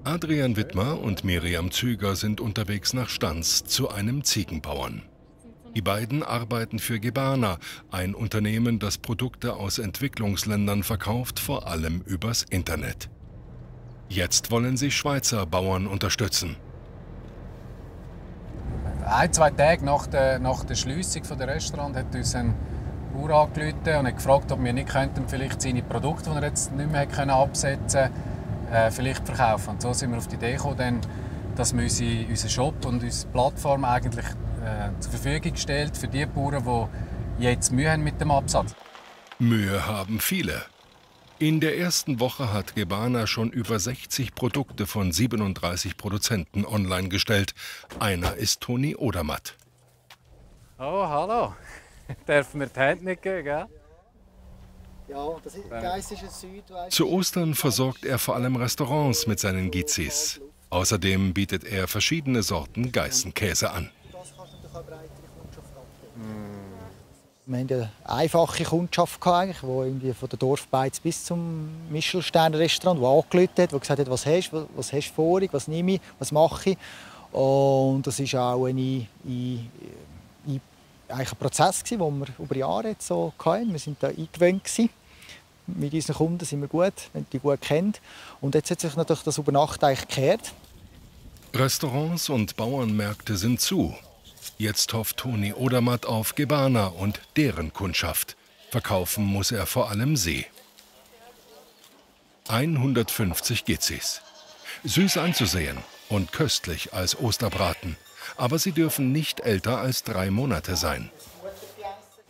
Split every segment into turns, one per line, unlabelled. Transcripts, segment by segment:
Adrian Widmer und Miriam Züger sind unterwegs nach Stans zu einem Ziegenbauern. Die beiden arbeiten für Gebana, ein Unternehmen, das Produkte aus Entwicklungsländern verkauft, vor allem übers Internet. Jetzt wollen sie Schweizer Bauern unterstützen.
Ein, zwei Tage nach der Schliessung des Restaurants hat uns ein Bauer angerufen und hat gefragt, ob wir nicht vielleicht seine Produkte, die er jetzt nicht mehr absetzen konnte, vielleicht verkaufen. Und so sind wir auf die Idee gekommen, dass wir unseren Shop und unsere Plattform eigentlich zur Verfügung stellt für die Bauern, die jetzt Mühe haben mit dem Absatz.
Mühe haben viele. In der ersten Woche hat Gebana schon über 60 Produkte von 37 Produzenten online gestellt. Einer ist Toni Odermatt.
Oh, hallo. Dürfen wir die Hände nicht geben, gell?
Ja, das ist geistige Süd.
Zu Ostern versorgt er vor allem Restaurants mit seinen Gizis. Außerdem bietet er verschiedene Sorten Geißenkäse an.
Wir hatten eine einfache Kundschaft, die irgendwie von der Dorfbeiz bis zum Michelin-Sterne-Restaurant angerufen hat, die gesagt hat, was hast du vor, was nehme ich, was mache ich. Und das war auch ein Prozess, den wir über Jahre jetzt so hatten. Wir waren da eingewöhnt. Mit unseren Kunden sind wir gut, wenn die gut kennen. Und jetzt hat sich natürlich das über Nacht eigentlich gekehrt.
Restaurants und Bauernmärkte sind zu. Jetzt hofft Toni Odermatt auf Gebana und deren Kundschaft. Verkaufen muss er vor allem See. 150 Gizis. Süß anzusehen und köstlich als Osterbraten. Aber sie dürfen nicht älter als 3 Monate sein.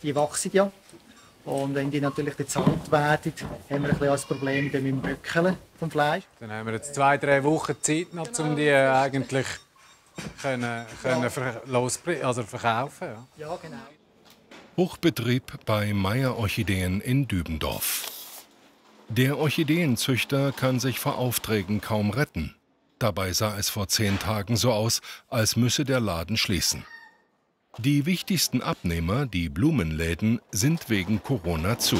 Die wachsen ja. Und wenn die natürlich jetzt alt werden, haben wir ein bisschen das Problem mit dem Bröckeln vom Fleisch.
Dann haben wir jetzt 2, 3 Wochen Zeit noch, um die eigentlich verkaufen. Ja.
Ja, genau.
Hochbetrieb bei Meyer Orchideen in Dübendorf. Der Orchideenzüchter kann sich vor Aufträgen kaum retten. Dabei sah es vor 10 Tagen so aus, als müsse der Laden schließen. Die wichtigsten Abnehmer, die Blumenläden, sind wegen Corona zu.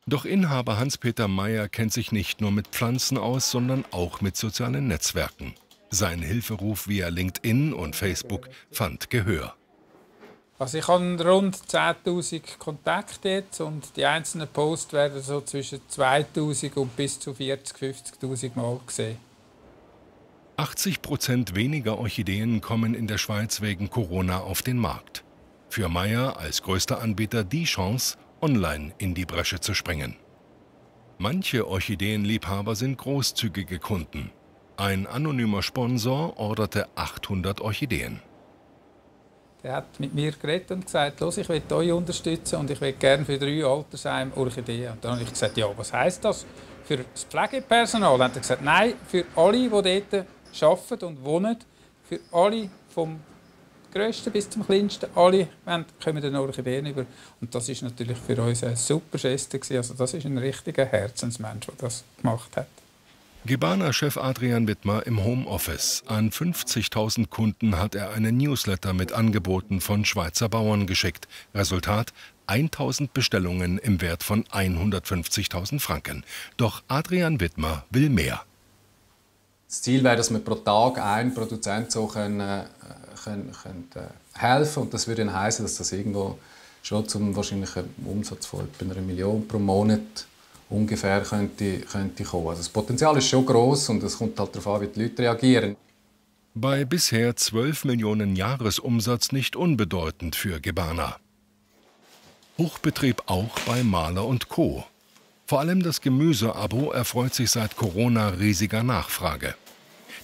Doch Inhaber Hans-Peter Meyer kennt sich nicht nur mit Pflanzen aus, sondern auch mit sozialen Netzwerken. Sein Hilferuf via LinkedIn und Facebook fand Gehör.
Also ich habe rund 10'000 Kontakte jetzt und die einzelnen Posts werden so zwischen 2'000 und bis zu 40'000, 50'000 Mal gesehen.
80% weniger Orchideen kommen in der Schweiz wegen Corona auf den Markt. Für Meyer als größter Anbieter die Chance, online in die Bresche zu springen. Manche Orchideenliebhaber sind großzügige Kunden. Ein anonymer Sponsor orderte 800 Orchideen.
Der hat mit mir geredet und gesagt, los, ich will euch unterstützen und ich will gerne für 3 Altersheime Orchideen. Und dann habe ich gesagt, ja, was heisst das? Für das Pflegepersonal? Und dann hat er gesagt, nein, für alle, die dort arbeiten und wohnen, für alle, vom Grössten bis zum Kleinsten, alle kommen den Orchideen über. Und das war natürlich für uns eine super Geste. Also das ist ein richtiger Herzensmensch, der das gemacht hat.
Gebana-Chef Adrian Widmer im Homeoffice. An 50.000 Kunden hat er einen Newsletter mit Angeboten von Schweizer Bauern geschickt. Resultat: 1.000 Bestellungen im Wert von 150.000 Franken. Doch Adrian Widmer will mehr.
Das Ziel wäre, dass wir pro Tag einen Produzent so helfen. Und das würde dann heißen, dass das irgendwo schon zum wahrscheinlichen Umsatz von etwa 1 Million pro Monat ungefähr könnte kommen. Also das Potenzial ist schon gross und es kommt halt darauf an, wie die Leute reagieren.
Bei bisher 12 Millionen Jahresumsatz nicht unbedeutend für Gebana. Hochbetrieb auch bei Mahler & Co. Vor allem das Gemüseabo erfreut sich seit Corona riesiger Nachfrage.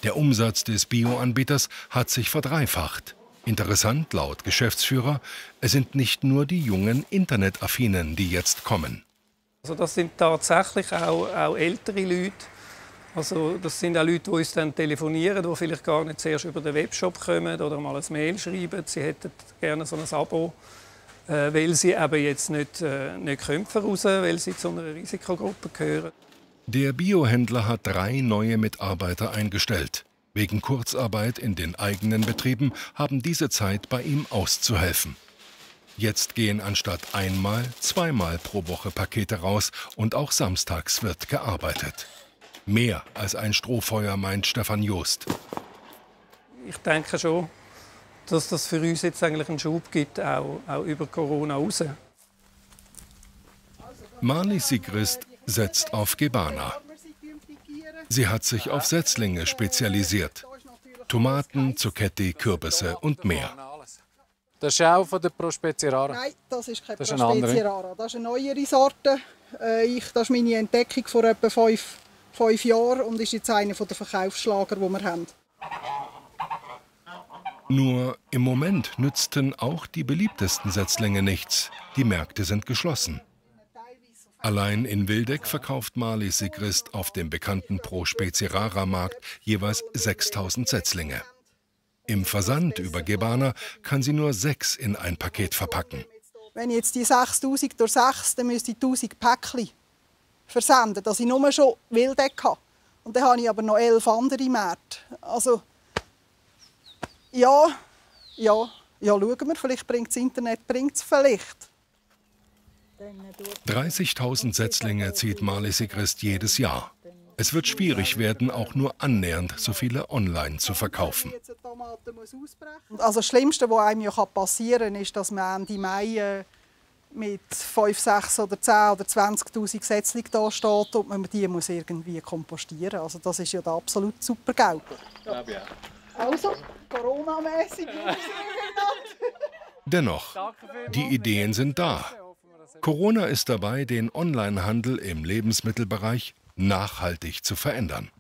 Der Umsatz des Bioanbieters hat sich verdreifacht. Interessant laut Geschäftsführer, es sind nicht nur die jungen Internetaffinen, die jetzt kommen.
Also das sind tatsächlich auch ältere Leute. Also das sind auch Leute, die uns dann telefonieren, die vielleicht gar nicht zuerst über den Webshop kommen oder mal ein Mail schreiben. Sie hätten gerne so ein Abo, weil sie eben jetzt nicht kämpfen raus, weil sie zu einer Risikogruppe gehören.
Der Biohändler hat 3 neue Mitarbeiter eingestellt. Wegen Kurzarbeit in den eigenen Betrieben haben diese Zeit bei ihm auszuhelfen. Jetzt gehen anstatt einmal, zweimal pro Woche Pakete raus und auch samstags wird gearbeitet. Mehr als ein Strohfeuer, meint Stefan Jost.
Ich denke schon, dass das für uns jetzt eigentlich einen Schub gibt, auch über Corona raus.
Marli Sigrist setzt auf Gebana. Sie hat sich auf Setzlinge spezialisiert. Tomaten, Zucchetti, Kürbisse und mehr.
Das ist auch von der Pro Spezie Rara?
Nein, das ist keine
Das
Pro
ist eine
Spezie
andere.
Rara. Das ist eine neuere Sorte. Das ist meine Entdeckung vor etwa 5 Jahren und ist jetzt einer der Verkaufsschlager, die wir haben.
Nur im Moment nützten auch die beliebtesten Setzlinge nichts. Die Märkte sind geschlossen. Allein in Wildeck verkauft Marli Sigrist auf dem bekannten Pro Spezie Rara Markt jeweils 6000 Setzlinge. Im Versand über Gebana kann sie nur 6 in ein Paket verpacken.
Wenn ich jetzt die 6000 durch 6, dann müsste ich 1000 Päckchen versenden, dass ich nur schon Wildeck habe. Und dann habe ich aber noch 11 andere Märkte. Also, ja, schauen wir, vielleicht bringt das Internet, bringt es vielleicht.
30.000 Setzlinge zieht Marli Sigrist jedes Jahr. Es wird schwierig werden, auch nur annähernd so viele online zu verkaufen.
Also das Schlimmste, was einem passieren kann, ist, dass man Ende Mai mit 5, 6 oder 10 oder 20'000 Setzlingen da steht und man die muss irgendwie kompostieren. Also das ist ja der absolut super Geld. Also, Corona-mässig.
Dennoch, die Ideen sind da. Corona ist dabei, den Onlinehandel im Lebensmittelbereich nachhaltig zu verändern.